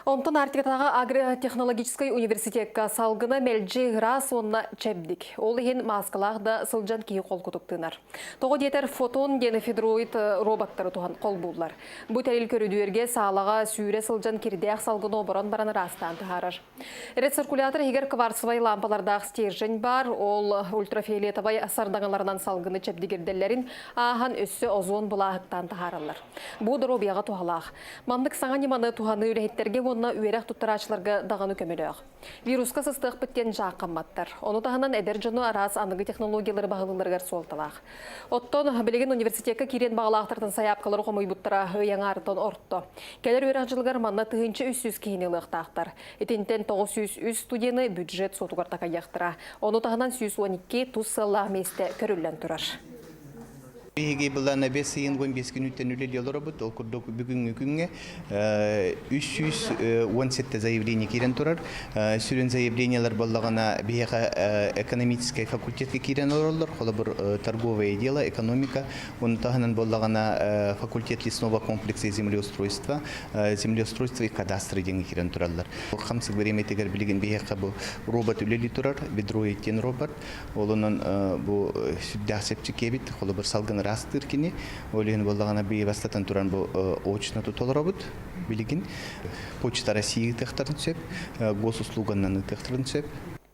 Онтон Арктикатааҕы агротехнологическай университекка салгына мэлдьи ыраас уонна чэбдик. Ол иһин мааскалаах да сылдьан киһи холкутук тыынар. Тоҕо диэтэр фотон диэн федроид роботтары туһан холбууллар. Бу тэрил көрүдүөргэ саалаҕа сүүрэ сылдьан кирдээх салгыны оборон баран ыраастаан таһаарар. Рециркулятор иһигэр кварцевай лампалардаах стержень баар, ол ультрафиолетовай сардаҥаларынан салгыны чэбдигирдэллэрин ааһан өссө озон былааһыктаан таһаараллар. Бу доруобуйаҕа туһалаах. Маннык саҥа ньыманы туһаныы үлэһиттэргэ уонна үөрэх туттарааччыларга даҕаны көмөлөөх. Вируска сыстыахпыт диэн дьааххамматтар. Ону таһынан эдэр дьону араас аныгы технологиялары баһылыылларыгар суолталаах. Оттон билигин университекка киириэн баҕалаахтартан сайаапкалары хомуйбуттара ый аҥаарыттан орто. Кэлэр үөрэх дьылыгар манна 1300 киһини ылыахтаахтар. Итинтэн 903 студены бюджет суотугар такайыахтара. Ону таһынан 112 тус сыаллаах миэстэ көрүллэн турар. Биһиги былаана 5 ыйын 15 күнүттэн үлэлии олоробут. Ол курдук бүгүҥҥү күҥҥэ 317 заявление киирэн турар. Сүрүн заявлениелар буоллаҕына биһиэхэ экономическай факультетка киирэн олороллор. Холобур, торговое дело, экономика. Ону таһынан буоллаҕына факультет лесного комплекса и землеустройства, землеустройство и кадастры диэн киирэн тураллар. Хамсык бириэмэтигэр билигин биһиэхэ бу робот үлэлии турар, Ведроид диэн робот. Ол онон бу сүрдээх чэпчэки эбит, холобур салгын ыраастыыр кини. Ол иһин буоллаҕына бии бастатан туран бу очно толоробут билигин. Почта России ыытыахтарын сөп, госуслуганнан ыытыахтарын сөп.